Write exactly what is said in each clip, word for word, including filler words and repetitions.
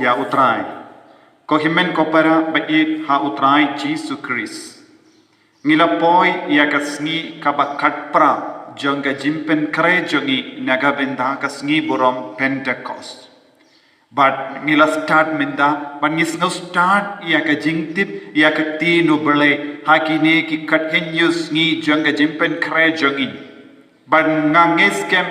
ïa U Trai. Ko hynmen ko para ba ïeit ha U Trai Jisu Khrist. Ngi la poi ïa ka sngi kaba khatphra jong ka jingpynkhreh jong ngi na ka bynta ka sngi burom Pentecost. Bad ngi la start mynta, bad ngi sngew start ïa ka jingtip ïa ka ktien U Blei ha kine ki khathynñiew sngi jong ka jingpynkhreh jong ngi. Bad nga ngeit skhem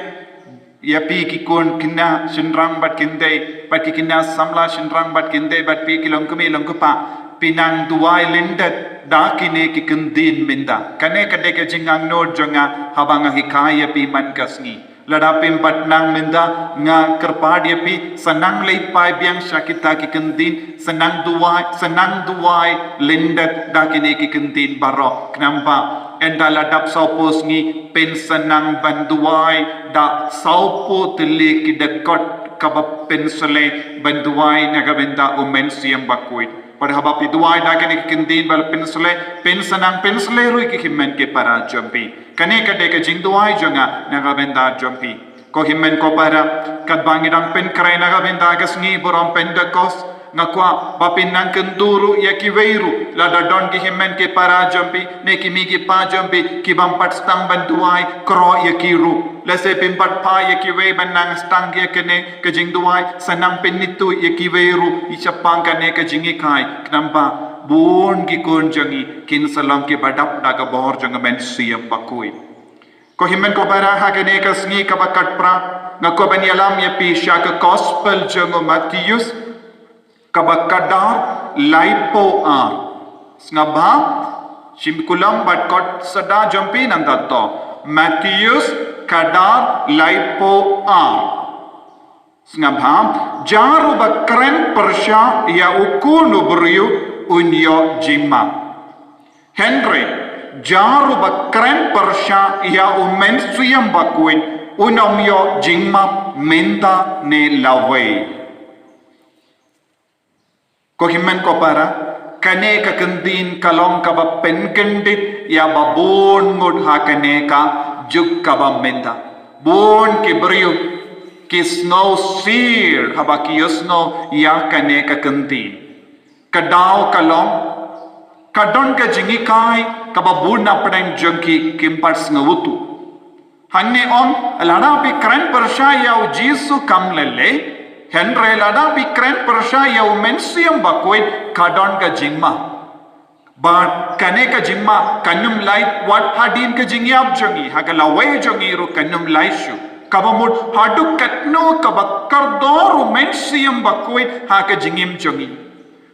ïa phi ki khun khynnah shynrang bad khyndai, bad ki khynnah samla shynrang bad khyndai, bad phi ki longkmie longkpa, phi nang duwai lyndet da kine ki kyntien mynta. Kane ka dei ka jingangnud jong nga haba nga hikai ïa phi man ka sngi. Lada phim pat nang mynta, nga kyrpad ïa phi, sa nang leit phai biang sha kita ki kyntien, sa nang duwai, sa nang duwai lyndet da kine ki kyntien baroh. Khnang ba ynda la dap sawphew sngi, phin sa nang ban duwai da sawphew tylli ki dkhot kaba pynsleh ban duwai na ka bynta U Mynsiem Bakhuid. Bad haba phi duwai da kine ki kyntien ba la pynsleh, phin sa nang pynsleh ruh ïa ki hynmen ki para jong phi. Kane ka dei ka jingduwai jong nga na ka bynta jong phi. Ko hynmen ko para, katba ngi dang pynkhreh na ka bynta ka sngi burom Pentecost, nga kwah ba phin nang kyntu ruh ïa kiwei ruh, lada don ki hynmen ki para jong phi ne ki mei ki pa jong phi ki bym pat sdang ban duwai, kyrpad ïa ki ruh. Lehse phim pat phai ïa kiwei ban nang sdang ïa kane ka jingduwai, sa nang pynithuh ïa kiwei ruh shaphang kane ka jinghikai, khnang ba bun ki khun jong ngi kin sa long kiba dap da ka bor jong U Mynsiem Bakhuid. Ko hynmen ko para, ha kane ka sngi kaba khatphra, nga kwah ban ïalam ïa phi sha ka Gospel jong u Mathaios, kaba khatdor, laiphew ar. Sngap bha, shim kulam bad khot sada jong phi nangta to. Mathaios khatdor, laiphew ar. Sngap bha, jar uba kren pyrshah ïa U Khun u briew un ïoh jingmap. Hynrei jar uba kren pyrshah ïa U Mynsiem Bakhuid un ym ïoh jingmap mynta ne lawei. Ko hynmen ko para, kane ka kyntien ka long kaba pynkyndit ïa ba bun ngut ha kane ka juk kaba mynta. Bun ki briew ki sngew sir haba ki ïohsngew ïa kane ka kyntien. Ka daw ka long, ka don ka jinghikai kaba bun na pdeng jong ki kim pat sngewthuh. Hangne ong, lada phi kren pyrshah ïa U Jisu kam lei lei, hynrei lada phi kren pyrshah ïa U Mynsiem Bakhuid ka don ka jingmap. Bad kane ka jingmap kan ym lait wat hadien ka jingïap jong ngi, ha ka lawei jong ngi ruh kan ym lait shuh. Kaba mut haduh katno kaba kordor U Mynsiem Bakhuid ha ka jingim jong ngi.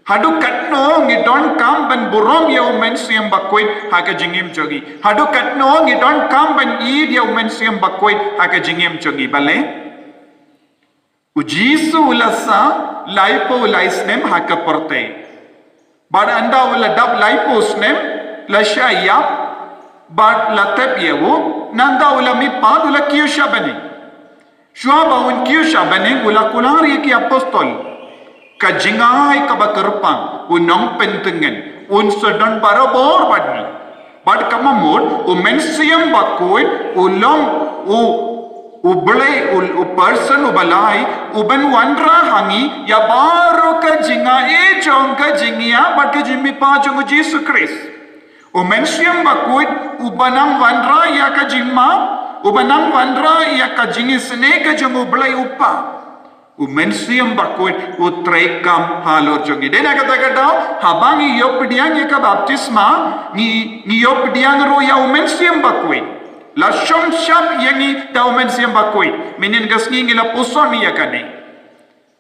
Haduh katno ngi donkam ban burom ïa U Mynsiem Bakhuid ha ka jingim jong ngi. Haduh katno ngi donkam ban ïeit ïa U Mynsiem Bakhuid ha ka jingim jong ngi. Balei? U Jisu u la sah laiphew lai snem ha ka pyrthei. Bad ynda u la dap laiphew snem, la shah ïap, bad la tep ïa u, nangta u la mihpat, u la kiew sha bneng. Shuwa ba un kiew sha bneng u la kular ïa ki apostol. Ka jingai kaba kyrpang, u nongpyntngen, un sa don barabor bad ngi. Bad kaba mut, U Mynsiem Bakhuid, u long, u, U Blei, u, u person uba lai, uban wanrah ha ngi, ïa baroh ka jingai jong ka jingïap, bad ka jingmihpat jong U Jisu Khrist. U Mynsiem Bakhuid, uba nang wanrah ïa ka jingmap, uba nang wanrah ïa ka jingisynei ka jong U Blei U Kpa. U Mynsiem Bakhuid, u treikam halor jong ngi. Dei na kata ka daw, haba ngi ïoh pdiang ïa ka baptisma, ngi, ngi ïoh pdiang ruh ïa U Mynsiem Bakhuid. La shong shap ïa ngi da U Mynsiem Bakhuid. Mynhynnin ka sngi ngi la puson ïa kane.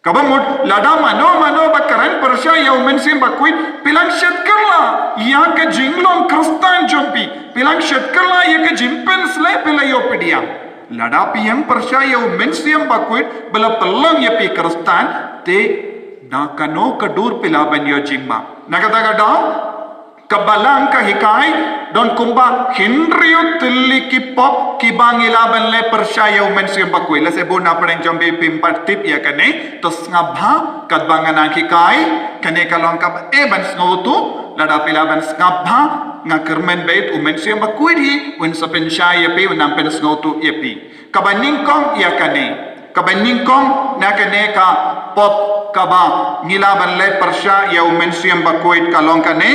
Kaba mut, lada mano mano ba kren pyrshah ïa U Mynsiem Bakhuid, phi lah shet kylla ïa ka jinglong Khristan jong phi, phi lah shet kylla ïa ka jingpynshlur phi la ïoh pdiang. Lada phi ïeng pyrshah ïa U Mynsiem Bakhuid, ba la pynlong ïa phi Khristan, te da kano ka dur phi lah ban ïoh jingmap. Na kata ka daw, ka Balang ka hikai, don kumba hynriew tylli ki pop kiba ngi lah ban leh pyrshah ïa U Mynsiem Bakhuid. Lehse bun na pdeng jong phi phim pat tip ïa kane, to sngap bha, katba nga nang hikai, kane ka long kaba eh ban sngewthuh, lada phi lah ban sngap bha, nga kyrmen beit U Mynsiem Bakhuid hi un sa pynshai ïa phi, un nang pynsngewthuh ïa phi. Kaba nyngkong ïa kane. Kaba nyngkong na kane ka pop kaba ngi lah ban leh pyrshah ïa u Mynsiem Bakhuid ka long kane.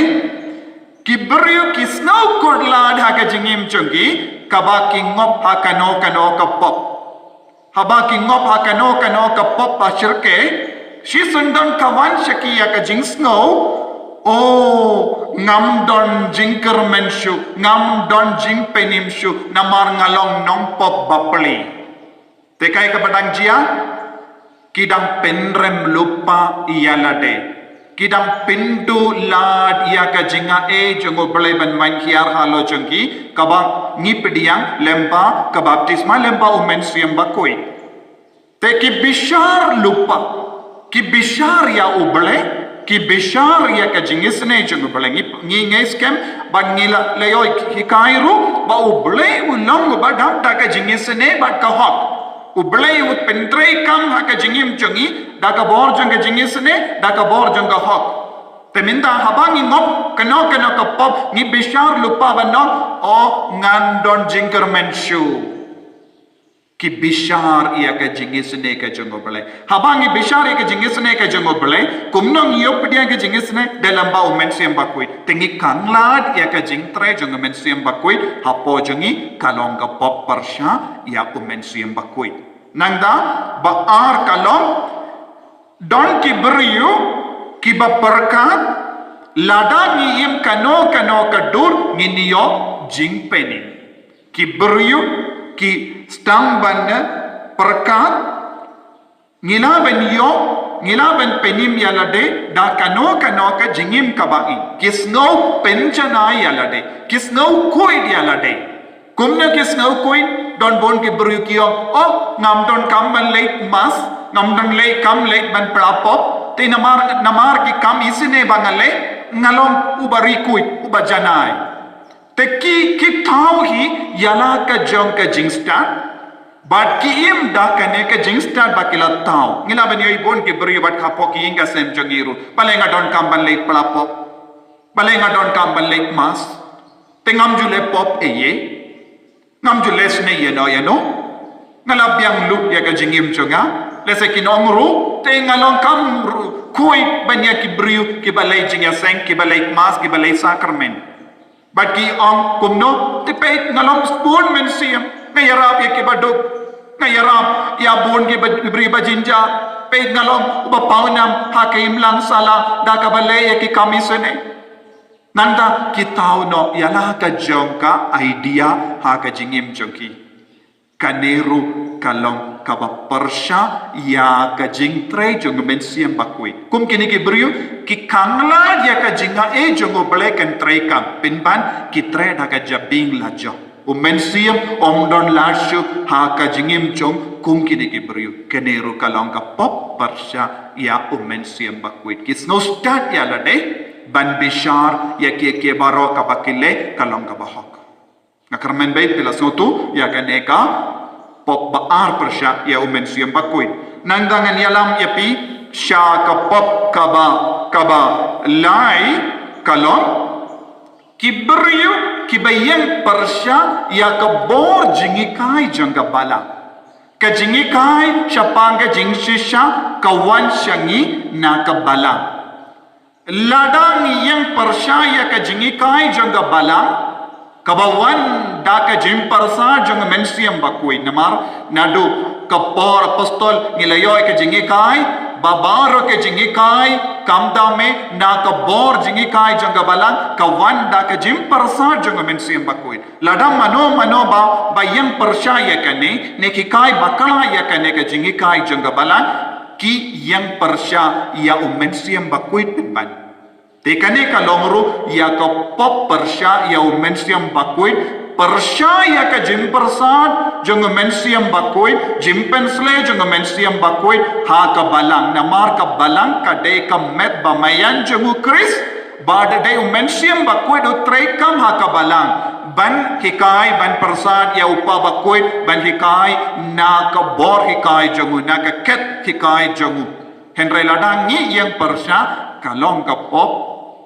Ki briew ki sngew khuslai ha ka jingim jong ki, kaba ki ngop ha kano kano ka pop. Haba ki ngop ha kano kano ka pop ba shyrkhei, shisien don ka wan sha ki ïa ka jingsngew, "O, ngam don jingkyrmen shuh, ngam don jingpynim shuh, namar nga long nongpop bapli." Te kaei kaba dang jia, ki dang pynrem lypa ïa lade. Ki dang pynduh lad ïa ka jingai jong U Blei ban wan hiar halor jong ki, kaba ngi pdiang lyngba ka baptisma lyngba u Mynsiem Bakhuid. Te ki bishar lypa, ki bishar ïa U Blei, ki bishar ïa ka jingisynei jong U Blei. Ngi, ngi ngeit skhem, bad ngi la, la ïohi hikai ruh, ba U Blei u long uba dap da ka jingisynei bad ka hok. U Blei u pyntreikam ha ka jingim jong ngi, da ka bor jong ka jingisynei, da ka bor jong ka hok. Te mynta haba ngi ngop kano kano ka pop, ngi bishar lypa ban ong, "O, ngan don jingkyrmen shuh." Ki bishar ïa ka jingisynei ka jong U Blei. Haba ngi bishar ïa ka jingisynei ka jong U Blei, kumno ngi ïoh pdiang ka jingisynei, da lyngba u Mynsiem Bakhuid. Te ngi khang lad ïa ka jingtrei jong u Mynsiem Bakhuid, hapoh jong ngi ka long ka pop pyrshah ïa u Mynsiem Bakhuid. Nangta, ba ar ka long, don ki briew, kiba pyrkhat, lada ngi im kano kano ka dur ngin ïoh jingpynim. Ki briew, ki sdang ban pyrkhat, ngi lah ban ïoh, ngi lah ban pynim ïa lade, da kano kano ka jingim kaba i. Ki sngew pynjanai ïa lade, ki sngew khuid ïa lade. Kumno ki sngew khuid, don bun ki briew ki ong, "O, ngam donkam ban leit mass, ngam don leit kam leit ban pla pop, te namar, namar ki kam isynei ba nga leh, nga long uba ri khuid, uba janai." Te ki, ki thaw hi ïa la ka jong ka jingstad, bad ki im da kane ka jingstad ba ki la thaw. Ngi lah ban ïohi bun ki briew bad hapoh ki ïing ki sem jong ngi ruh. Balei nga donkam ban leit pla pop? Balei nga donkam ban leit mass? Te ngam ju leh pop ei ei. Ngam ju leh sniew ïano ïano. Nga la biang lut ïa ka jingim jong nga. Lehse kin ong ruh, te nga long kam ruh, khuid ban ïa ki briew, kiba leh jingïaseng, kiba leh mass, kiba leh sakramen. Bad ki ong kumno, te peit nga long bun mynsiem, nga ïarap ïa kiba duk, nga ïarap ïa bun ki ba, briew ba jynjar, peit nga long uba pawnam ha ka imlang sala, da kaba leh ïa ki kam isynei. Nangta ki thaw noh ïa la ka jong ka idea ha ka jingim jong ki. Kane ruh ka long kaba pyrshah ïa ka jingtrei jong u Mynsiem Bakhuid. Kum kine ki briew, ki khang lad ïa ka jingai jong U Blei kan treikam. Pynban, ki trei da ka jabieng lajong. U Mynsiem um don lad shuh ha ka jingim jong kum kine ki briew. Kane ruh ka long ka pop pyrshah ïa u Mynsiem Bakhuid. Ki sngew stad ïa lade, ban bishar ïa kiei kiei baroh kaba ki leh, ka long kaba hok. Nga kyrmen beit phi la sngewthuh ïa kane ka pop ba ar pyrshah ïa u Mynsiem Bakhuid. Nangta ngan ïalam ïa phi sha ka pop kaba, kaba lai ka long. Ki briew kiba ïeng pyrshah ïa ka bor jinghikai jong ka balang. Ka jinghikai shaphang ka jingshisha ka wan sha ngi na ka balang. Lada ngi ïeng pyrshah ïa ka jinghikai jong ka balang, kaba wan da ka jingpyrshah jong u Mynsiem Bakhuid, namar naduh ka por apostol ngi la ïoh ïa ka jinghikai, ba baroh ka jinghikai, kam dame, na ka bor jinghikai jong ka balang, ka wan da ka jingpyrshah jong u Mynsiem Bakhuid. Lada mano mano ba, ba ïeng pyrshah ïa kane, ne hikai bakla ïa kane ka jinghikai jong ka balang, ki ïeng pyrshah ïa u Mynsiem Bakhuid pynban. Te kane ka long ruh ïa ka pop pyrshah ïa u Mynsiem Bakhuid, pyrshah ïa ka jingpyrshah jong u Mynsiem Bakhuid, jingpynsleh jong u Mynsiem Bakhuid, ha ka balang, namar ka balang ka dei ka met ba maïan jong u Khrist, ba da dei u Mynsiem Bakhuid u treikam ha ka balang, ban hikai, ban pyrshah ïa u Pa Bakhuid, ban hikai, na ka bor hikai jong u, na ka khet hikai jong u. Hynrei lada ngi ïeng pyrshah, ka long ka pop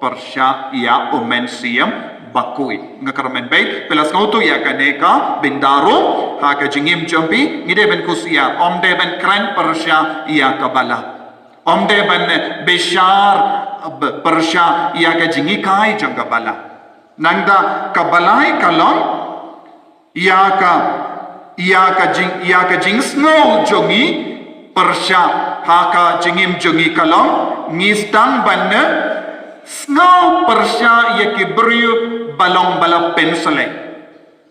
pyrshah ïa u Mynsiem bakhuid. Nga kyrmen beit, phi la sngewthuh ïa kane ka bynta ruh, ha ka jingim jong phi, ngi dei ban khusiar, ym dei ban kren pyrshah ïa ka bala. Ym dei ban bishar, b-, pyrshah ïa ka jinghikai jong ka bala. Nangta ka bala ka long, ïa ka, ïa ka jing, ïa ka jingsngew jong ngi pyrshah ha ka jingim jong ngi ka long, ngi sdang ban sngew pyrshah ïa ki briew ba long ba la pynsleh.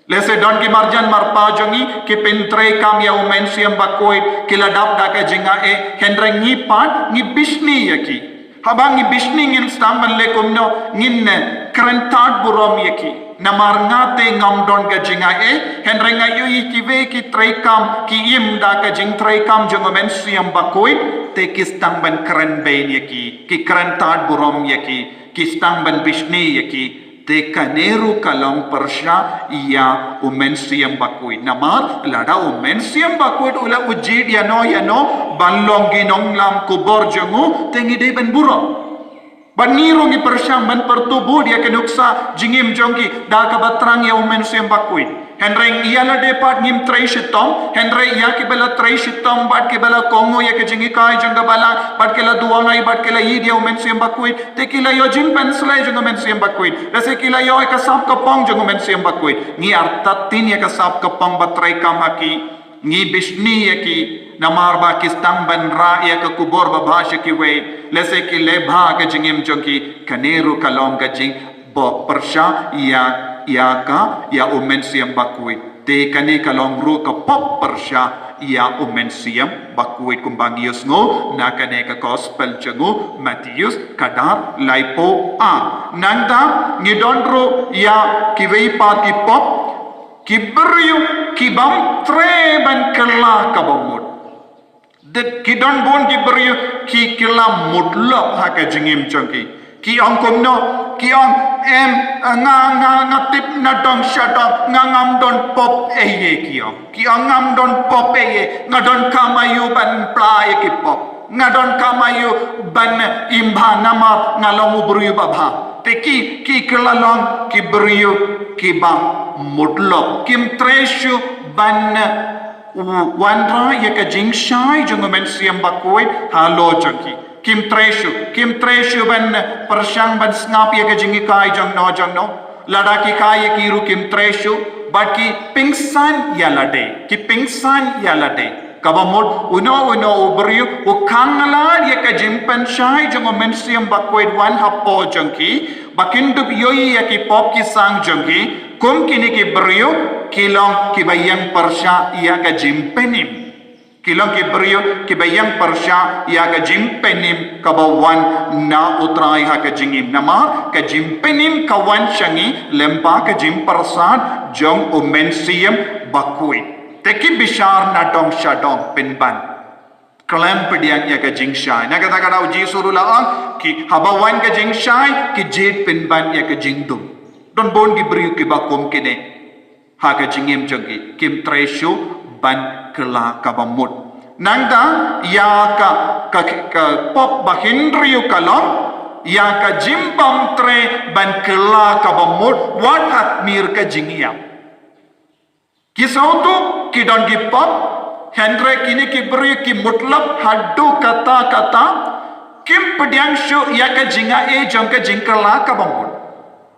Lehse don ki marjan marpa jong ngi, ki pyntreikam ïa u Mynsiem Bakhuid, ki la dap da ka jingaiei, hynrei ngi pat, ngi bishni ïa ki. Haba ngi bishni ngin sdang ban leh kumno, ngin, eh, kren tad burom ïa ki. Namar nga te ngam don ka jingaiei, hynrei nga ïohi kiwei ki treikam, ki im da ka jingtreikam jong u Mynsiem Bakhuid, te ki sdang ban kren bein ïa ki, ki kren tad burom ïa ki, ki sdang ban bishni ïa ki, te kane ruh ka long pyrshah ïa u Mynsiem Bakhuid. Namar, lada u Mynsiem Bakhuid u la jied ïano ïano, ban long ki nonglam khubor jong u, te ngi dei ban burom. Bad ngi ruh ngi pyrshang ban pyrtubuh ïa ka nuksa jingim jong ki, da kaba thrang ïa u Mynsiem Bakhuid. Hynrei ïa lade pat ngim trei shitom, hynrei ïa kiba la trei shitom, bad kiba la kohnguh ïa ka jinghikai jong ka bala, bad ki la duwai, bad ki la ïeit ïa u Mynsiem Bakhuid, te ki la ïoh jingpynsleh jong u Mynsiem Bakhuid. Lehse ki la ïoh ïa ka sap ka pong jong u Mynsiem Bakhuid. Ngi artatien ïa ka sap ka pong ba treikam ha ki. Ngi bishni ïa ki, namar ba ki sdang ban rah ïa ka khubor babha sha kiwei, lehse ki leh bha ka jingim jong ki, kane ruh ka long ka jing, ba pyrshah ïa, ïa ka, ïa u Mynsiem Bakhuid. Te kane ka long ruh ka pop pyrshah ïa u Mynsiem Bakhuid kumba ngi ïohsngew, na kane ka gospel jong u Mathaios, ka dkhot laiphew ar. Nangta, ngi don ruh ïa kiwei pat ki pop, ki briew, ki bym treh ban kylla kaba mut. Dei ki don bun ki briew, ki kylla mutlop ha ka jingim jong ki. Ki ong kumno, ki ong em, nga, nga, nga tip na dong sha dong, nga ngam don pop ei ei ki ong. Ki ong ngam don pop ei ei, nga donkam aïu ban plie ïa ki pop. Nga donkam aïu ban im bha namar, nga long u briew babha. Te ki, ki kylla long, ki briew, kiba mutlop. Kim treh shuh ban wanrah ïa ka jingshai jong u Mynsiem Bakhuid halor jong ki. Kim treh shuh, kim treh shuh ban pyrshang ban sngap ïa ka jinghikai jong no jong no. Lada ki hikai ïa ki ruh kim treh shuh, bad ki pynsan ïa lade, ki pynsan ïa lade. Kaba mut, uno uno u briew, u khang nalad ïa ka jingpynshai jong u Mynsiem Bakhuid wan hapoh jong ki, ba kin dup ïohi ïa ki pop ki sang jong ki, kum kine ki briew, ki long kiba ïeng pyrshah ïa ka jingpynim. Ki long ki briew, kiba ïeng pyrshah ïa ka jingpynim kaba wan na u Trai ha ka jingim. Namar, ka jingpynim ka wan sha ngi, lyngba ka jingpyrsad jong u Mynsiem Bakhuid. Te kim bishar na dong sha dong pynban. Khlem pdiang ïa ka jingshai. Na kata ka daw u Jisu ruh u la ong, ki haba wan ka jingshai, ki jied pynban ïa ka jingdum. Don bun ki briew kiba kum kine. Ha ka jingim jong ki, kim treh shuh ban kylla kaba mut. Nangta, ïa ka, ka, ka pop ba hynriew ka long, ïa ka jingbymtreh ban kylla kaba mut, wat ha khmih ka jingïap. Ki sngewthuh, ki don ki pop, hynrei kine ki briew ki mutlop haduh katta katta, kim pdiang shuh ïa ka jingaiei jong ka jingkylla kaba mut.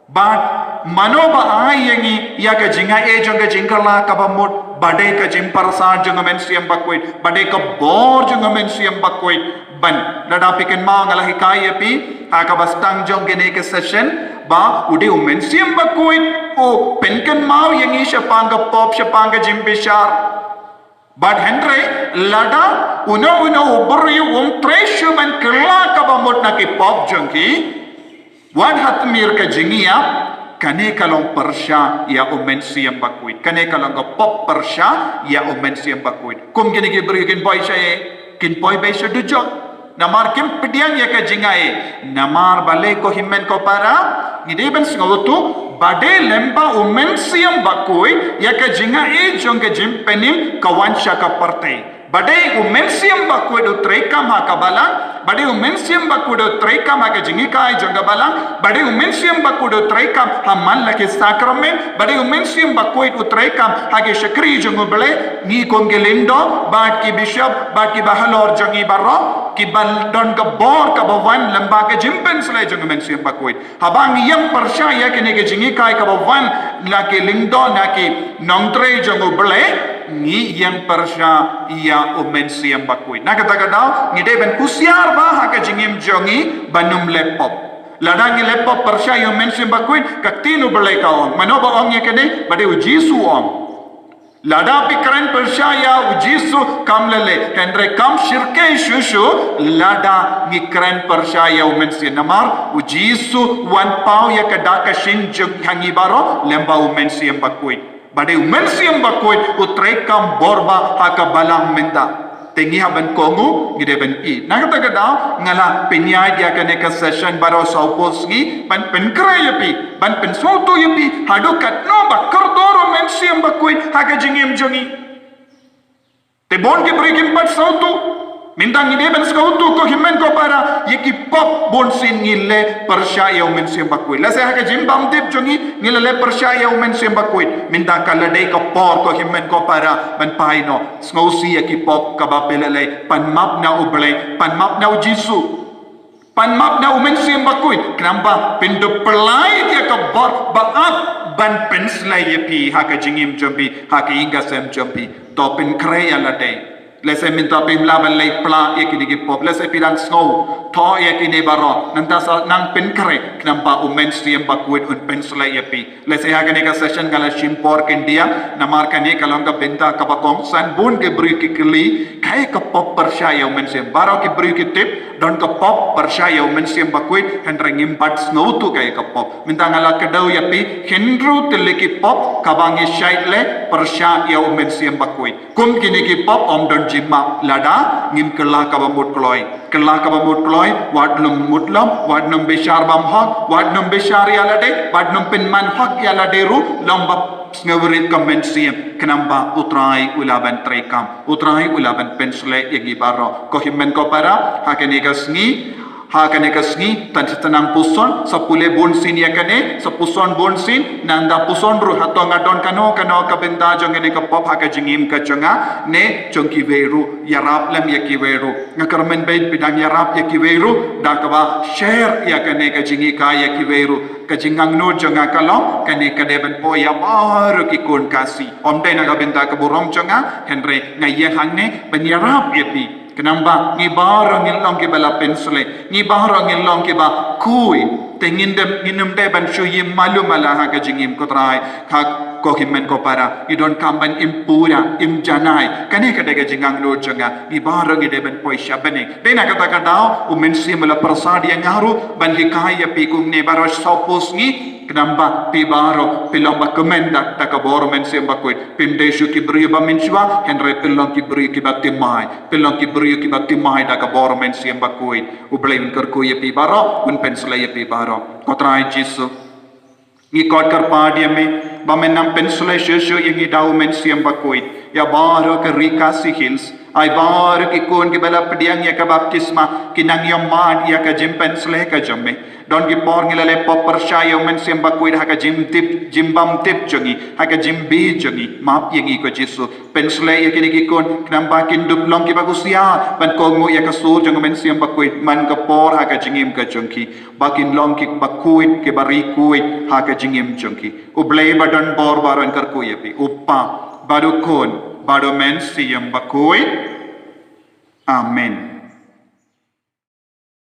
Bad, mano ba ai ïa ngi, ïa ka jingaiei jong ka jingkylla kaba mut, ba dei ka jingpyrsad jong u Mynsiem Bakhuid, ba dei ka bor jong u Mynsiem Bakhuid, ban, lada phi kynmaw nga la hikai ïa phi, ha kaba sdang jong kane ka session, ba, u dei u Mynsiem Bakhuid, u pynkynmaw ïa ngi shaphang ka pop, shaphang ka jingbishar. Bad hynrei, lada, uno uno u briew um treh shuh ban kylla kaba mut na ki pop jong ki, wat ha khmih ka jingïap, kane ka long pyrshah ïa u Mynsiem Bakhuid. Kane ka long ka pop pyrshah ïa u Mynsiem Bakhuid. Kum kine ki briew kin poi sha ei, kin poi beit sha dujok. Namar kim pdiang ïa ka jingaiei. Namar balei ko hynmen ko para, ngi dei ban sngewthuh, ba dei lyngba u Mynsiem Bakhuid, ïa ka jingaiei jong ka jingpynim, ka wan sha ka pyrthei. Ba dei u Mynsiem Bakhuid u treikam ha ka balang, ba dei u Mynsiem Bakhuid u treikam ha ka jinghikai jong ka balang, ba dei u Mynsiem Bakhuid u treikam ha man la ki sakramen, ba dei u Mynsiem Bakhuid u treikam ha ki shakri jong U Blei, ngi kum ki lyngdoh, bad ki bishop, bad ki bahalor jong ngi baroh, kiba don ka bor kaba wan lyngba ka jingpynshlei jong u Mynsiem Bakhuid. Haba ngi ïeng pyrshah ïa kine ki jinghikai kaba wan na ki lyngdoh, na ki nongtrei jong U Blei, ngi ïeng pyrshah ïa u Mynsiem Bakhuid. Na kata ka daw, ngi dei ban husiar bha ha ka jingim jong ngi ban ym leh pop. Lada ngi leh pop pyrshah ïa u Mynsiem Bakhuid, ka ktien U Blei ka ong. Mano ba ong ïa kane? Ba dei u Jisu ong. Lada phi kren pyrshah ïa u Jisu, kam leh leh, hynrei kam shyrkhei shuh shuh lada ngi kren pyrshah ïa u Mynsiem. Namar u Jisu u wan paw ïa ka dak ka shin jong ngi baroh lyngba u Mynsiem Bakhuid. Ba dei u Mynsiem Bakhuid u treikam bor bha ha ka balang mynta. Te ngi hap ban kohnguh, ngi dei ban ïeit. Na kata ka daw, nga la pynïaid ïa kane ka session baroh sawphew sngi, ban pynkhreh ïa phi, ban pynsngewthuh ïa phi haduh katno ba kordor u Mynsiem Bakhuid ha ka jingim jong ngi. Te bun ki briew kim pat sngewthuh. Mynta ngi dei ban sngewthuh, ko hynmen ko para, ïa ki pop bunsien ngi leh pyrshah ïa u Mynsiem Bakhuid. Lehse ha ka jingbymtip jong ngi, ngi la leh pyrshah ïa u Mynsiem Bakhuid. Mynta ka la dei ka por, ko hynmen ko para, ban phai noh, sngewsih ïa ki pop kaba phi la leh, pan map na U Blei, pan map na u Jisu, pan map na u Mynsiem Bakhuid, khnang ba phin dup pyllait ïa ka bor ba ap ban pynshlei ïa phi ha ka jingim jong phi, ha ka ïing ka sem jong phi. To pynkhreh ïa lade. Lehse mynta phim lah ban leh pla ïa kine ki pop. Lehse phi dang sngew, thoh ïa kine baroh. Nangta sa nang pynkhreh, khnang ba u Mynsiem Bakhuid un pynshlei ïa phi. Lehse ha kane ka session nga la shim por khyndiat, namar kane ka long ka bynta kaba kongsan. Bun ki briew ki kylli, kaei ka pop pyrshah ïa u Mynsiem. Baroh ki briew ki tip, don ka pop pyrshah ïa u Mynsiem Bakhuid, hynrei ngim pat sngewthuh kaei ka pop. Mynta nga la kdew ïa phi hynriew tylli ki pop kaba ngi shait leh pyrshah ïa u Mynsiem Bakhuid. Kum kine ki pop ym don jingmap lada ngim kylla kaba mut kloi. Kylla kaba mut kloi, wat nym mut lem, wat nym bishar bymhok, wat nym bishar ïa lade, wat nym pynman hok ïa lade ruh, long ba sngewrit ka mynsiem, khnang ba U Trai u lah ban treikam, U Trai u lah ban pynshlei ïa ngi baroh. Ko hynmen ko para, ha kane ka sngi, ha kane ka sngi, tan sa tang puson, sa pule bunsien ïa kane, sa puson bunsien, nangta puson ruh, hato nga don kano kano ka bynta jong kane ka pop ha ka jingim ka jong nga, ne jong kiwei ruh, ïarap lem ïa kiwei ruh. Nga kyrmen ba phi dang ïarap ïa kiwei ruh, da kaba share ïa kane ka jinghikai ïa kiwei ruh. Ka jingangnud jong nga ka long, kane ka dei ban poi ïa baroh ki khun Khasi. Ym dei na ka bynta ka burom jong nga, hynrei nga ïeng hangne ban ïarap ïa phi. Khnang ba ngi baroh ngin long kiba la pynshlei, ngi baroh ngin long kiba khuid. Te ngin dem, ngin ym dei ban shu ïa malu mala ha ka jingim, ko Trai, ha ko hynmen ko para. Ngi donkam ban im pura, im janai. Kane ka dei ka jingangnud jong nga. Ngi baroh ngi dei ban poi sha bneng. Dei na kata ka daw, u Mynsiem u la pyrsad ïa nga ruh ban hikai ïa phi kumne baroh sawphew sngi. Khnang ba phi baroh phin long ba kmen da, da ka bor u Mynsiem Bakhuid. Phim dei shuh ki briew ba mynshuwa, hynrei phin long ki briew kiba thymmai. Phin long ki briew kiba thymmai da ka bor u Mynsiem Bakhuid. U Blei un kyrkhu ïa phi baroh, un pynshlei ïa phi baroh. Ko Trai Jisu, ngi khot kyrpad ïa me ba men nang pynshlei shuh shuh ïa ngi da u Mynsiem Bakhuid. Ïa baroh ka ri Khasi Hills, ai baroh ki khun kiba la pdiang ïa ka baptisma, ki nang ïoh mad ïa ka jingpynshlei ka jong me. Don ki por ngi la leh pop pyrshah ïa u Mynsiem Bakhuid ha ka jingtip, jingbymtip jong ngi, ha ka jingbit jong ngi. Map ïa ngi ko Jisu. Pynshlei ïa kine ki khun, khnang ba kin dup long kiba husiar ban kohnguh ïa ka sur jong u Mynsiem Bakhuid man ka por ha ka jingim ka jong ki. Ba kin long kiba khuid, kiba ri khuid ha ka jingim jong ki. U Blei ba don bor baroh un kyrkhu ïa phi. U Kpa, bad u Khun, bad u Mynsiem Bakhuid. Amen.